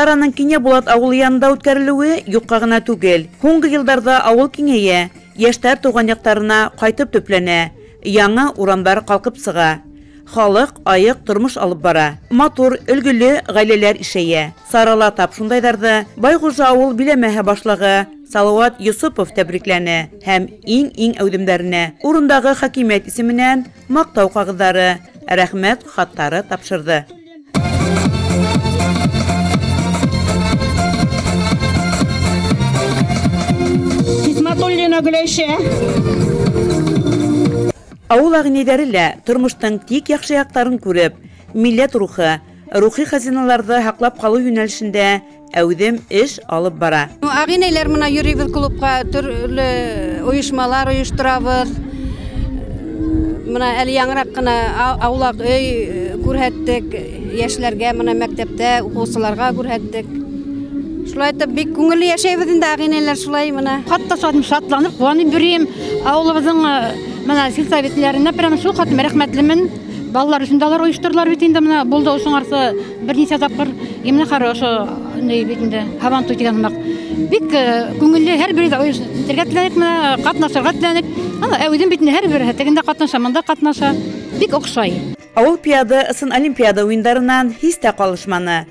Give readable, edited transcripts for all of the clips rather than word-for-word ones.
Сараның Кинйәбулат ауылы янында үткәрелеүе юҡҡа ғына түгел. Һуңғы йылдарҙа ауыл киңәйә, йәштәр тыуған яҡтарына ҡайтып төпләнә, яңы урамдар ҡалҡып сыға. Халыҡ айыҡ тормош алып бара. Матур, өлгөлө ғаиләләр ишәйә. Сарала тап шундайҙарҙы Байғужа ауыл биләмәһе башлығы Салауат Йосопов тәбрикләне һәм иң-иң әүҙемдәренә урындағы хакимиәт исеменән маҡтау ҡағыҙҙары, рәхмәт хаттары тапшырҙы. Хисматуллина Гөләйшә. Ауыл ағинәйҙәре лә тормоштоң тик яҡшы яҡтарын күреп, милләт рухы, рухи хазиналарҙы һаҡлап ҡалыу йүнәлешендә әүҙем эш алып бара. Ағинәйләр менән йөрөйбөҙ клубҡа, төрлө ойошмалар ойошторабыҙ. Мына әле яңыраҡ ҡына аулаҡ өй күрһәттек йәшләргә, мына мәктәптә уҡыусыларға күрһәттек. Шулай итеп бик күңелле йәшәйбеҙ инде ағинәйләр шулай мына. Хатта шатланып, ҡыуанып йөрөйөм. Ауылыбыҙҙың мына сельсоветләренә прямо шул хәтлем рәхмәтлемен. Балалар өсөн дә алар ойошторҙолар бит инде, мына булды ошоңарсы бер нисә тапҡыр. Емне ҡара ошо ни бит инде һабантуй тигән һымаҡ. Бик күңелле, һәр бере ойошторға теләнек, мына ҡатнашырға теләнек. Ана үҙем бит инде һәр береһе тегендә ҡатнаша, мында ҡатнаша. Бик оҡшай. Ауыл пиады ысын олимпиада уйындарынан һис тә ҡалышманы.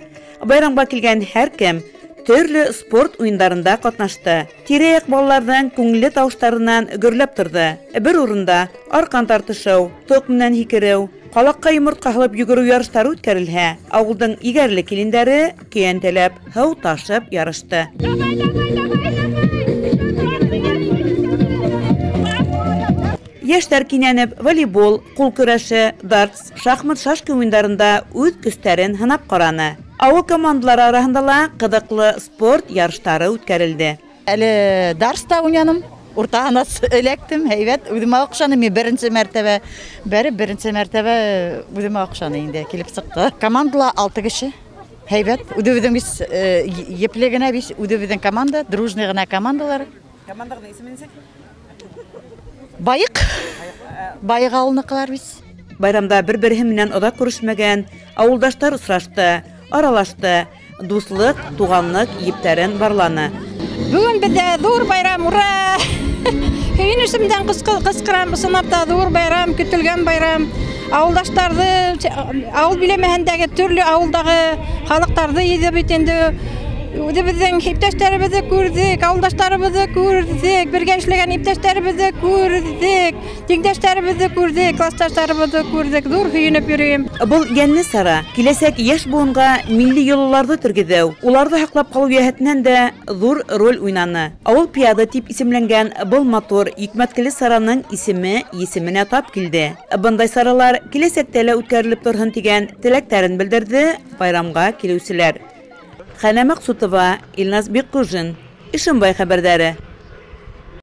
Байрамға килгән һәр кем төрлө спорт уйындарында ҡатнашты. Тирә-яҡ балаларҙың күңелле тауыштарынан гөрләп торҙо. Бер урында арҡан тартышыу, тоҡ менән һикереү, ҡалаҡҡа йомортҡа һалып йүгереү ярыштары үткәрелһә, ауылдың егәрле килендәре көйәнтәләп һыу ташып ярышты. Йәштәр кинәнеп волейбол, ҡул көрәше, дартс, шахмат, шашка уйындарында үҙ көстәрен һынап ҡараны. Ауыл командалары араһында ла ҡыҙыҡлы спорт ярыштары үткәрелде. Әле дартста уйнаным, уртаһына эләктем, һәйбәт, үҙемә оҡшаны. Мин беренсе мәртәбә бәреп, беренсе мәртәбә үҙемә оҡшаны инде, килеп сыҡты. Командала 6 кеше, һәйбәт, үҙебеҙҙең бит епле генә бит, үҙебеҙҙең команда, дружный ғына командалар. Команданың исеме нисек? Байыҡ. Байыҡ ауылыныҡылар бит. Байрамда бер-береһе менән оҙаҡ күрешмәгән ауылдаштар осрашты, аралашты, дуҫлыҡ, туғанлыҡ ептәрен барланы. Бөгөн беҙҙә ҙур байрам, ура! Һөйөнөсөмдән ҡысҡырам, ысынлап та ҙур байрам, көтөлгән байрам. Ауылдаштарҙы, ауыл биләмәһендәге төрлө ауылдағы халыҡтарҙы йыйҙы бит инде. Үҙебеҙҙең иптәштәребеҙҙе күрҙек, ауылдаштарыбыҙҙы күрҙек, бергә эшләгән иптәштәребеҙҙе күрҙек, тиңдәштәребеҙҙе күрҙек, класташтарыбыҙҙы күрҙек. Ҙур һөйөнөп йөрөйөм. Был йәнле сара киләсәк йәш быуынға милли йолаларҙы тергеҙеү, уларҙы һаҡлап ҡалыу йәһәтенән дә ҙур роль уйнаны. Ауыл пиады тип исемләнгән был матур, йөкмәткеле сараның исеме есеменә тап килде. Бындай саралар киләсәктә лә үткәрелеп торһон тигән теләктәрен белдерҙе байрамға килеүселәр. Хәнә Маҡсутова, Илназ Бикҡужин, Ишембай хәбәрҙәре.